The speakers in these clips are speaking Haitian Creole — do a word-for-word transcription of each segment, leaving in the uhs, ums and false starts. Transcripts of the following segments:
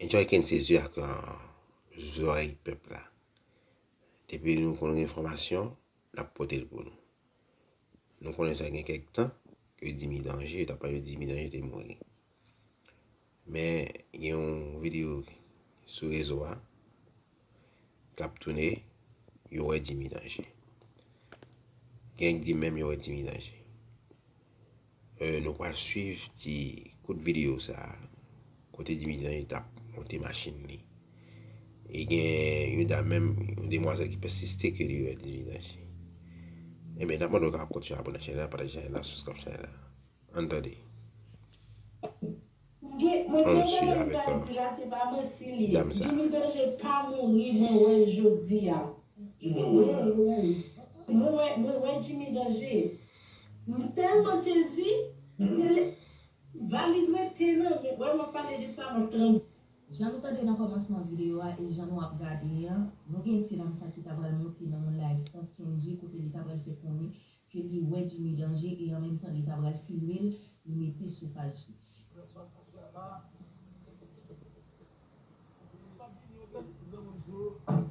Enjoy Kensezu ak zòrèy pèp la. Depi nou konn gen enfòmasyon, n ap pote l pou nou. Nou konnen sa gen kèk tan ke Jimmy Danje, yo t ap pale de Jimmy Danje te mouri. Men gen yon videyo sou rezo a k ap tounen, yo wè Jimmy Danje. Gen k di menm yo wè Jimmy Danje. Nou pral swiv ti kout videyo sa a, kote Jimmy Danje t ap monte machin li. E gen yon dam menm, yon demwazèl ki pèsiste ke li wè Jimmy Danje. Ebyen, n ap mande w ka kontinye abòne ak chanèl la, pataje chanèl la, subscribe chanèl la. Ann tande. Ann swiv avèk ti dam sa. Jimmy Danje pa mouri, mwen wè l jodi a. Mwen wè, mwen wè Jimmy Danje. M tèlman sezi, m te valiz rete nan men, wè m ap pale de sa, m ap tranble. Jan nou tande nan kòmansman videyo a e jan nou ap gade an, nou gen ti dam sa ki ta pral monte nan yon live kont Kendji kote li ta pral fè konnen ke li wè Jimmy Danje e an menm tan li ta pral filme l, li mete sou paj li.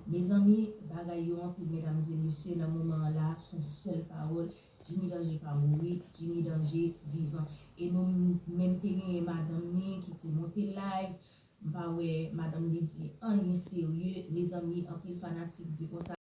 Mezanmi, bagay yo anpil, medam e mesye, nan moman an la, se yon sèl pawòl, Jimmy Danje pa mouri, Jimmy Danje vivan. E nou menm te genyen madanm ni ki te monte live, m pa wè madanm li di anyen serye, mezanmi, anpil fanatik di konsa.